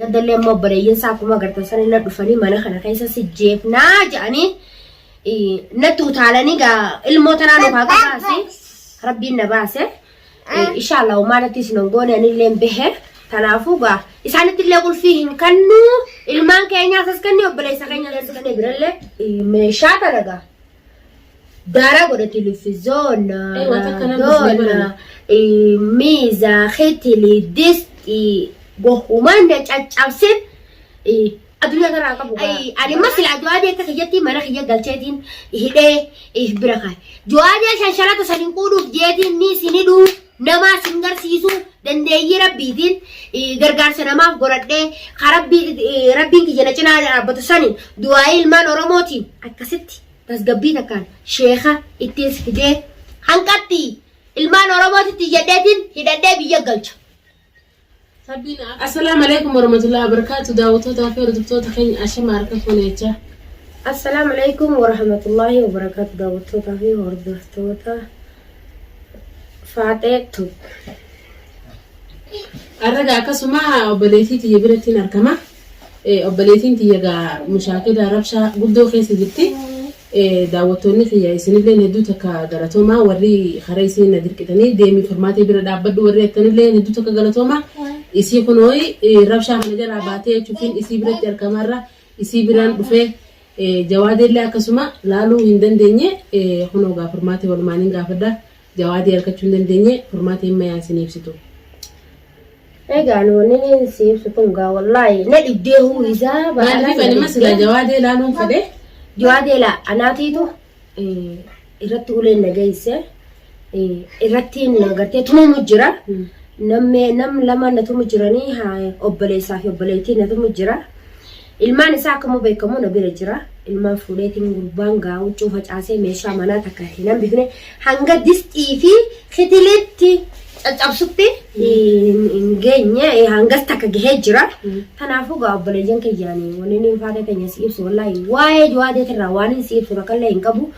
Gaddallee immoo obboleeyyiin isaa akkuma agartan san irra dhufanii mana kana keessa si jeefnaa jedhanii natti utaalanii gaa ilmoo tanaa nu haa qabaase rabbiin na baase. Inshallah homaa natti isin hin goone anillee hin bahe. Kanaafuu gaa isaanitti illee qulfii hin kannu ilmaan keenyaas as kennee obboleessa keenyaas as kennee birallee meeshaa tana gaa. Daaraa godhe televizoona, Eh, wanta akkana bisnee raadoona, godhame. miiza, kitili, distii, gohumaan na caccabsin addunyaa kanaa qabu. Ani immoo silaa jawaadee akka kiyyatti mana kiyya galcheetiin hidhee bira kaa'e. Jawaadee shanshalata san hin quudhuuf jeetiin ni isin hidhuu namaa sin garsiisuu dandeeyyii rabbiitiin gargaarsa namaaf godhadhee ka rabbiin kiyya na cinaa dhaabbatu saniin du'aa'ii ilmaan Oromootiin akkasitti tasgabbii takkaan sheeka ittiin si fidee hanqatti ilmaan Oromootitti iyyadheetiin hidhadhee biyya galcha. Assalaamu alaikum warahmatullahi wabarakatuh daawwattootaa fi hordoftoota keenya ashama harka fuune jechaa. Assalaamu alaikum warahmatullahi wabarakatuh daawwattootaa fi hordoftoota Faaxee Tube. Arraga akkasuma obboleettii tiyya birattiin argama. Obboleettiin tiyya gaa mushaakila rabshaa guddoo keessa jirti. Daawwattoonni kiyya isinilleen hedduu takka galatoomaa warri karaa isiin na dirqitanii deemii furmaatee bira dhaabbadhu warri attanillee hedduu takka galatoomaa. Isii kunooyi rabshaa kana jalaa baatee jechuufiin isii biratti argamarra isii biraan dhufee jawaadeellee akkasuma laaluu hin dandeenye kunoo gaa furmaatee walumaaniin gaafadha. Jawaadee argachuu hin dandeenye furmaatee hin isin ibsitu. Egaa ani wanni inni si ibsu kun gaa wallaahi na dhibdee huu isaa Maaliif ani ma silaa jawaadee laaluun fedhe? Jawaadee laa anaatiitu irratti uleen na geesse irratti na gartee tumamu jira. Namni nam lama na tumu jiranii haa obboleessaa fi obboleettii na tumu jira. Ilmaan isaa akkuma beekamu na bira jira. Ilmaan fuudheetiin gurbaan gaa huccuu facaasee meeshaa manaa takka hin hambifne hanga disxii fi kitiliitti caccabsutti hin geenye hangas takka gahee jira. Kanaafuu gaa obboleeyyan kiyyaani wanni inni faata keenya si ibsu wallaahi waa'ee jawaadeetirraa waan inni si ibsu rakkallee hin qabu.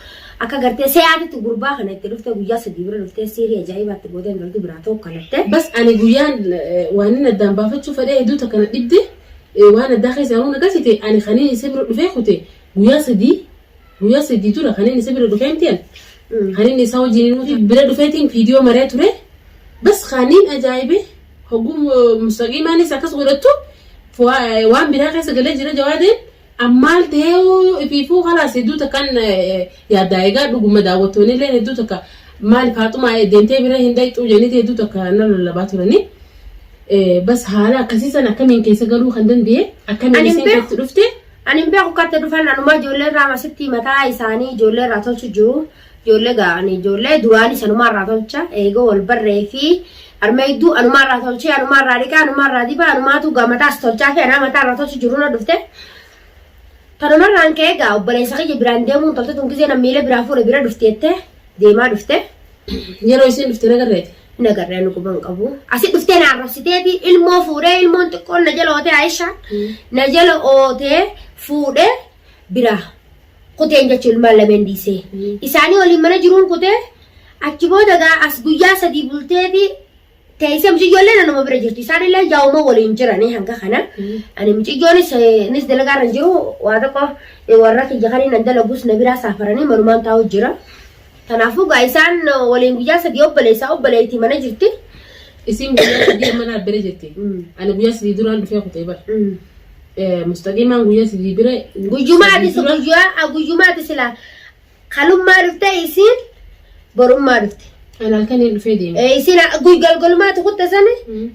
Akka gartee se'aatitti gurbaa kana itti dhufte guyyaa 3 bira dhuftee siirii ajaa'ibaatti gootee intalti biraa tokkalatte. Bas ani guyyaan waan inni addaan baafachuu fedhee hedduu takka na dhibde waan addaa keessa yeroo na galchite ani kaniin isa bira dhufee kute guyyaa 3 dura kaniin isa bira dhufee miti ani. Kaniin isa wajjin bira dhufeetiin viidiyoo maree ture. Bas kaniin ajaa'ibe hogguu mustaqiimaanis akkas godhattu waan biraa keessa galee jira jawaadeen ammaal ta'ee ifiifuu kalaas hedduu takkaan yaaddaa egaa dhuguma daawwattoonni illee hedduu takka maal faaxumaa deemtee bira hin dhaqxuu jenniti hedduu takka na lallabaa turanii. Bas haala akkasii san akkamiin keessa galuu kan danda'e akkamiin Ani hin isiin beeku. katti dhufte. Ani hin beeku katte dhufan anumaa ijoollee irraa asitti mataa isaanii ijoollee irraa tolchu jiru. Ijoollee gaa ani ijoollee duraanii sanumaa irraa tolcha eegoo wal barree fi harmee hedduu anumaa irraa tolchee anumaa irraa dhiqaa anumaa irraa dibaa anumaatu gaa mataas tolchaa fi anaa mataa irraa tolchu jiru na dhufte. Tanumarraan ka'ee gaa obboleessa kiyya biraan deemuun tolte tun gisee nam miila biraa fuudhe bira dhufte jettee deemaa dhufte. Yeroo isiin dhufte nagarreeti. Hin agarree ani quba hin qabu. Asi dhuftee na arrabsiteeti ilmoo fuudhee ilmoon xiqqoon na jala ootee Aishaan na jala ootee fuudhee biraa kuteen jechuun ilmaan lameen dhiisee. Isaanii waliin mana jiruun kutee achi booda gaa as guyyaa 3 bulteeti teessee mucayyoolleen anuma bira jirti. Isaanillee yaa'uma waliin jiranii hanga kana. Ani mucayyoonis nis dalagaa irra hin jiru waa tokko warra kiyya kaniin an dalagus na biraa saafaranii manumaan taa'u jira. Kanaafuu gaa isaan waliin guyyaa 3 obboleessaa obboleettii mana jirti. Isiin guyyaa 3 mana bira jirti. Ani guyyaa 3 duraan dhufee kutee bara. Mustaqiimaan guyyaa 3 bira. Guyyumaa ati 3 dura. guyyaa guyyumaa ati silaa kalummaa dhufte isiin borummaa dhufte. Ani halkaniin dhufee deeme. Isiin galgalumaa ati kutte sani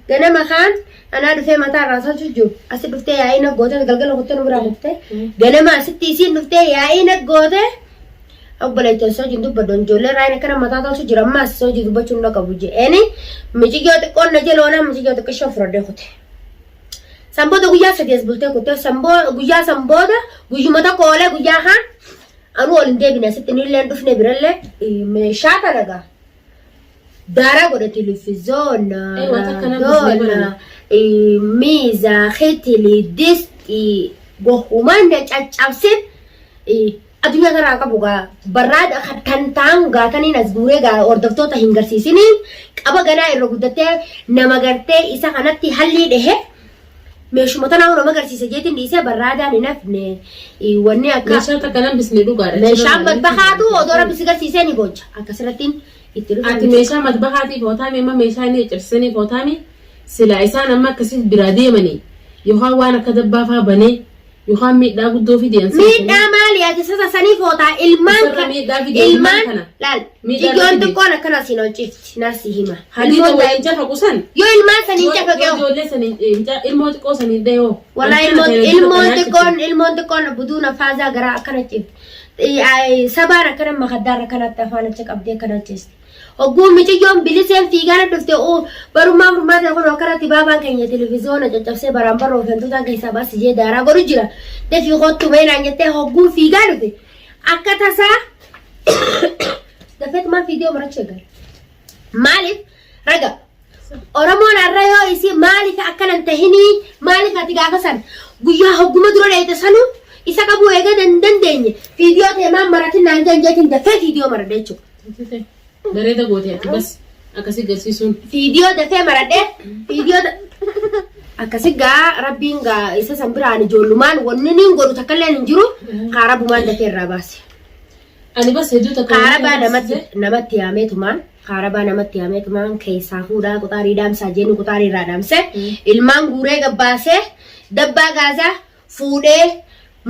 ganama kaan anaa dhufee mataa irraa tolchu jiru. Asi dhuftee yaa'ii na goote galgala kutte nu biraa kutte. Ganama asitti isiin dhuftee yaa'ii na goote. Obboleettiin osoo wajjin dubbadhu ijoollee irraa inni akkana mataa tolchu jira ammaas osoo wajjin dubbachuu hin qabu je'eeni miciyyoo xiqqoon na jala oolaa miciyyoo xiqqishoo fudhadhee kute. San booda guyyaa 3 as bultee kute san booda guyyaa san booda guyyuma tokko oolee guyyaa kaan anuu ol hin deebine asitti inni illee hin dhufne birallee meeshaa tana gaa. Daaraa godhe televizoona, Wanta akkana bisnee raadoona, godhame. miiza, kitili, distii, gohumaan na caccabsin addunyaa kanaa qabu gaa barraa tan ta'an gaataniin as guuree gaa hordoftoota hin garsiisiniin qaba ganaa irra guddattee nama gartee isa kanatti hallii dhehe. Meeshuma tanaa nama agarsiisa jeetiin dhiisee barraadaan hin hafne wanni akka Meeshaa takka nan bisne dhugaadha. Meeshaan madbahaatu odoo rabbi si garsiisee ni gocha. Akkasirrattiin itti dhufan. Ati meeshaa madbahaatii footaami amma meeshaa inni cirsanii footaami silaa isaan amma akkasii biraa deemanii yookaan waan akka dabbaa faa banee yookaan miidhaa guddoo fide an Miidhaa maali ati sasa sanii footaa ilmaan Isarra miidhaa fide ilmaan ilmaan kana. laal Miidhaa jiyyoon fide. xiqqoon akkana siin ol cifti naasii hima. Hadiida Ilmoon waliin cafaqu san. Yoo ilmaan saniin cafaqe Yoo hoo? ijoollee saniin ilmoo xiqqoo saniin dhahee Walaa ilmoon xiqqoon buduuna faazaa garaa akkana cifti. Sabaan akkana makaddaarra kanatti afaan achi qabdee akkana ciisti. Hogguu miciyyoon biliseen fiigaan dhufte barummaa furmaata kun akkanatti baabaan keenya televiziyoona caccabsee baraan barroo fentuutaan keessaa baasi jee daaraa godhu jira. Dafii kottu meenaan jettee hogguu fiigaa dhufe. Akka tasaa dafeetumaan fiigee marachuu eegale. Maaliif raga Oromoon har'a yoo isii maaliif akkana hin tahinii maaliif ati gaafa san guyyaa hogguma dura dheeyte sanuu isa qabuu eega hin dandeenye fiidiyoo ta'e maan maratin naan jaan jeetiin dafee fiidiyoo maradhe jechuudha. Bareeda goote ati bas akkasii garsiisuun. Fiidiyoo dafee maradhe fiidiyoo akkasi gaa rabbiin gaa isa san biraan ijoollumaan wanni niin godhu takkalleen hin jiru kaarabumaan dafee irraa baase. Ani bas hedduu takka. Kaarabaa namatti namatti yaameetumaan kaarabaa namatti yaameetumaan keessaa fuudhaa quxaarii dhaamsaa jennu quxaarii irraa dhaamse ilmaan guuree gabbaasee dabbaa gaazaa fuudhee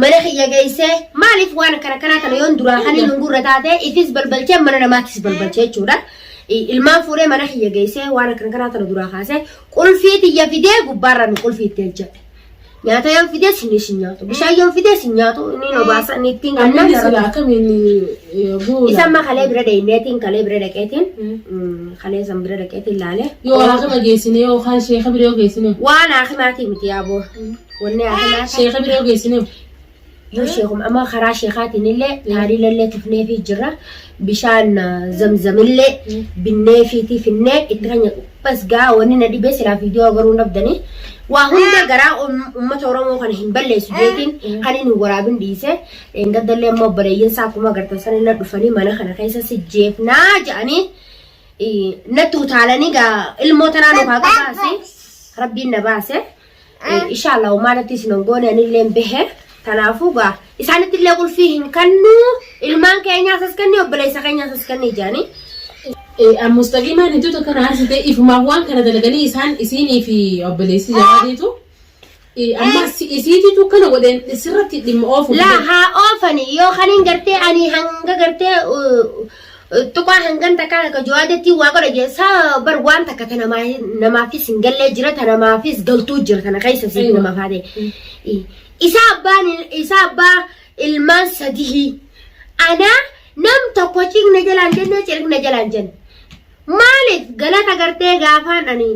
mana kiyya geessee maaliif waan akkana kanaa kana yoon duraa kan inni gurra taate ifis balbalchee mana namaattis balbalchee jechuudha. Ilmaan fuudhee mana kiyya geessee waan akkana kanaa tana duraa kaasee qulfii tiyya fidee gubbaarraa nu qulfii itti hojjedhe. Nyaata yoon fides inni sin nyaatu. Bishaan yoon fides hin nyaatu. Inni nu baasa inni ittiin Amma kannaan inni sila akkamiin bu'uura. Isa amma kalee bira deemneetiin kalee bira dhaqeetiin kalee san bira dhaqeetiin laale. Yoo haakima geessine yookaan sheeka bira yoo geessine. Waan haakimaatii miti yaaboo. Wanni haakimaa Sheeka bira yoo geessine. Yoo sheekum amma karaa sheekaatiin illee taaliilallee tufneefii jira. Bishaan zamzamillee binneefiitii finnee itti kan bas gaa wanni na dhibee silaa viidiyoo agaruu dhabdanii. Waa hunda garaa uummata Oromoo kana hin balleessu jeetiin kan inni waraabin dhiise. Dheengaddallee immoo obboleeyyan isaa akkuma agartan sana na dhufanii mana kana keessa si jeefnaa jedhanii natti utaalanii gaa ilmoo tanaa nu haa qabaase rabbiin na baase. Inshallah umaanatti isin hin goone anillee hin bahe. Kanaafuu gaa isaanitti illee qulfii hin kannu ilmaan keenyaas as kenni obboleessa keenyaas as kenni jedhanii. Mustaqiimaan hedduu tokko na aarsite ifumaaf waan kana dalaganii isaan isiinii fi obboleessi jawaadiitu amma isiititu kana godheen sirratti dhimma oofu. Laa haa oofani yoo kaniin gartee ani hanga gartee tuqaa hangan takka akka jawaadetti waa godha jeessa bar waan takka ta namaafis hin gallee jira ta namaafis galtuu jira tana keessa siif namaaf haa ta'e. Isa abbaan isa abbaa ilmaan sadihii ana nam tokko ciqna jalaan jenne cirqna jalaan jenne. Maaliif galata gartee gaafaan ani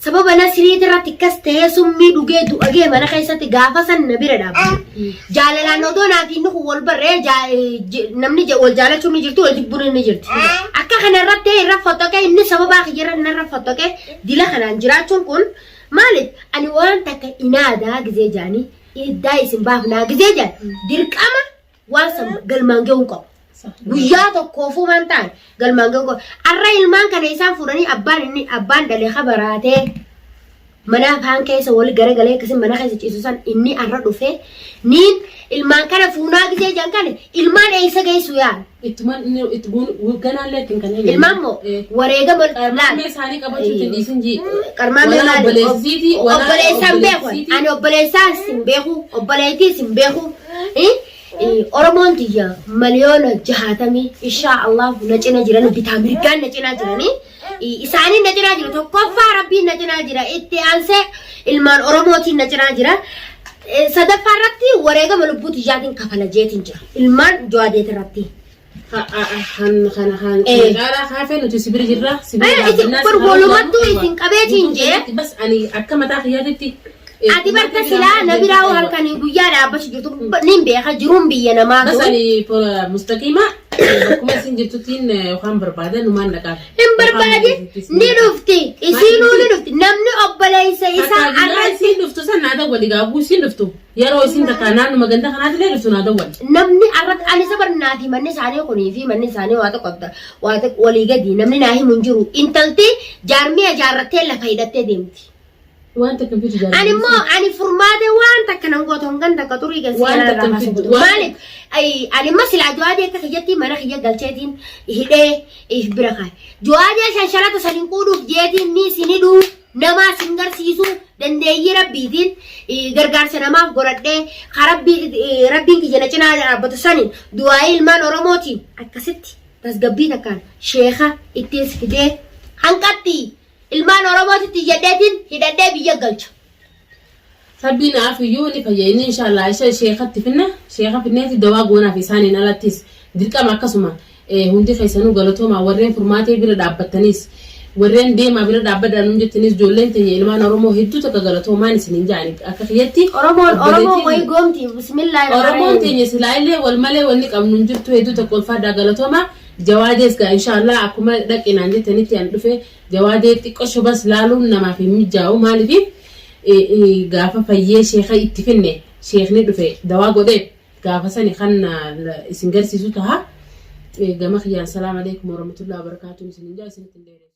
sababa nasriit irratti akkas ta'ee summii dhugee du'agee mana keessatti gaafa san na bira dhaabbate. Jaalalaan odoo naaf inni kun wal barree namni wal jaalachuun ni jirti wal jibbuun ni jirti. Akka kana irratti irra fottoqee inni sababaa kiyyarra narra fottoqee dila kanaan jiraachuun kun maaliif ani waan takka inaadaa gizee jaanii iddaa isin baafnaa gizee jaan dirqama waan san galmaan ga'uu qabu. Guyyaa tokkoofuu waan ta'an galmaan ga'uu qabu. Arra ilmaan kana isaan fuudhanii abbaan inni abbaan dhale kabaraatee mana afaan keessa wal garagalee akkasii mana keessa ciisu san inni arra dhufee niin ilmaan kana fuunaa gizee jaan kana ilmaan eessa geessu yaal. Ittumaan inni itti ganaallee ittiin kan Ilmaan moo wareegama Qarmaamee isaanii qabachuu ittiin dhiisin jii. Qarmaamee Walaa maali? obboleessiiti, walaa Obboleessaan beeku. obboleessiiti. Ani obboleessaas hin beeku, obboleettiis hin beeku. Oromoon tiyya 60,000,000 inshaa Allah na cina jiran bitaa mirgaan na cinaa jiranii. Isaaniin na cinaa jiru tokkoffaa rabbiin na cinaa jira itti aansee ilmaan Oromootiin na cinaa jira. Sadaffaa irratti wareegama lubbuu tiyyaatiin kafala jeetiin jira. Ilmaan Jawaadeet irratti. Kan kan caalaa kaafee nuti sibira jirra. Sibira Isin dhaabbannaa bar walumattuu isin qabeetiin jee. Bas ani akka mataa kiyyaatitti. Ati barta silaa na biraa halkanii guyyaa dhaabbachuu jirtu nin beeka jiruun biyya namaa Bas tun. ani mustaqiima bakkuma isin jirtuttiin yookaan barbaadan numaan dhaqaa. Hin barbaadin ni dhufti isiinuu ni dhufti namni obboleessa isaa Takkaa guyyaa arratti isiin dhuftu san naa dawwali gaafuu isiin dhuftu yeroo isiin takkaa naannuma ganda kanaatti dhuftu naa dawwali. Namni arratti ani sabar naa fi manni isaanii kunii fi manni isaanii waa tokko adda waa tokko walii gadi namni naa himu hin jiru intalti jaarmiya jaarrattee lafa hidhattee deemti. Waan takka hin fidu Ani jaalala. immoo ani furmaate waan takka nan gootu hangan takka xurii keessa Waan jala takka irraa hin kaasuu fiddu. godhu. Maaliif ani immoo silaa jawaadee akka kiyyatti mana kiyya galcheetiin hidhee if bira kaa'e. Jawaadee shanshalata saniin quudhuuf jeetiin ni isin hidhuu namaa sin garsiisuu dandeeyyii rabbiitiin gargaarsa namaaf godhadhee ka rabbiin kiyya na cinaa dhaabbatu saniin du'aa'ii ilmaan Oromootiin akkasitti tasgabbii takkaan sheeka ittiin fidee hanqatti Ilmaan Oromootitti iyyadheetiin hidhadhee biyya galcha. Rabbiin afiyyuu ni fayya inni inshallah isa sheekatti finna sheeka finneeti dawaa goonaaf isaaniin alattis dirqama akkasuma hundi keessanuu galatoomaa warreen furmaatee bira dhaabbattaniis warreen deemaa bira dhaabbadhaa nuun jettaniis ijoolleen teenya ilmaan Oromoo hedduu takka galatoomaan isiniin ja'ani akka kiyyatti Oromoon Oromoo wayi goomti bismillaahi Oromoon teenya silaa illee wal malee wanni qabnu hin jirtu hedduu takka ulfaadhaa galatoomaa jawaadees gaa inshallah akkuma dhaqinaan jettanitti an dhufe Jawaadee xiqqosho bas laaluun namaaf hin mijaa'u maaliif gaafa fayyee sheeka itti finne sheekni dhufe dawaa godheef gaafa sani kan isin garsiisu taha gama kiyyaan salaam alaikum warahmatullahi wabarakatuh isin hin jaa isinitti hin dheeressu.